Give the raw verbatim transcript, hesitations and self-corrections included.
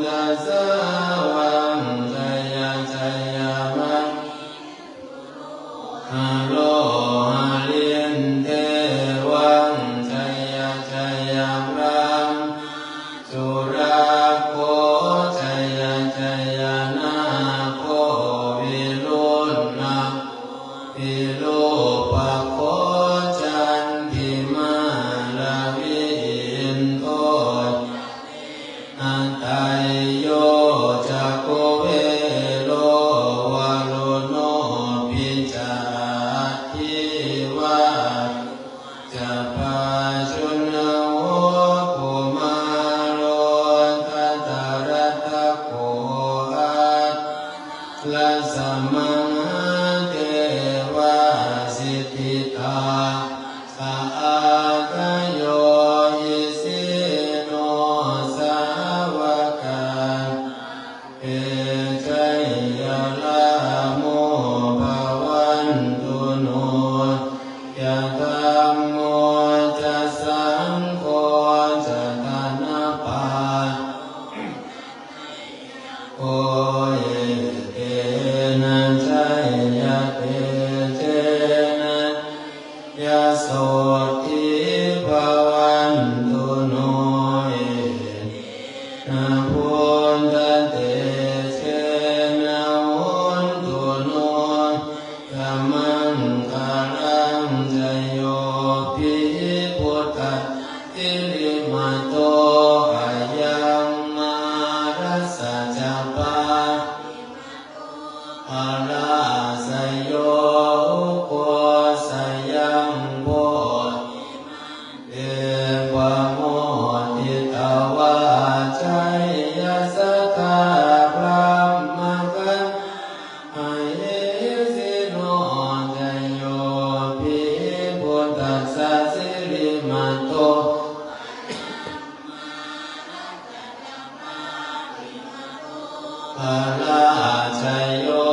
Sāvaṃ jaya jaya maṇi haro harindevaṃ jaya jaya brahmā surakkho jaya jaya nāgo viruḷhako virūpakkho candimā ravi indo taijo ca kuvero varuṇopi ca aggi vāyo ca pājuṇho kumāro dhataraṭṭhako aṭṭhārasa mahādevā siddhitāpasa-ādayo isino sāvakā sabbe jaya rāmo bhavantu no. Jaya dhammo ca saṅgho ca dhanapālo ko etena jaya tejena jaya sotthī bhavantu no. Etena buddhatejena hotu no jayamaṅgalaṃ. Jayo pi buddhassa sirīmato ayaṃ mārassa ca pāpimato parājayo ugghosayuṃ bodhimaṇḍe pamoditā jaya tadā brahmagaṇā mahesino. Jayo pi buddhassa sirīmato ayaṃ mārassa ca pāpimato parājayo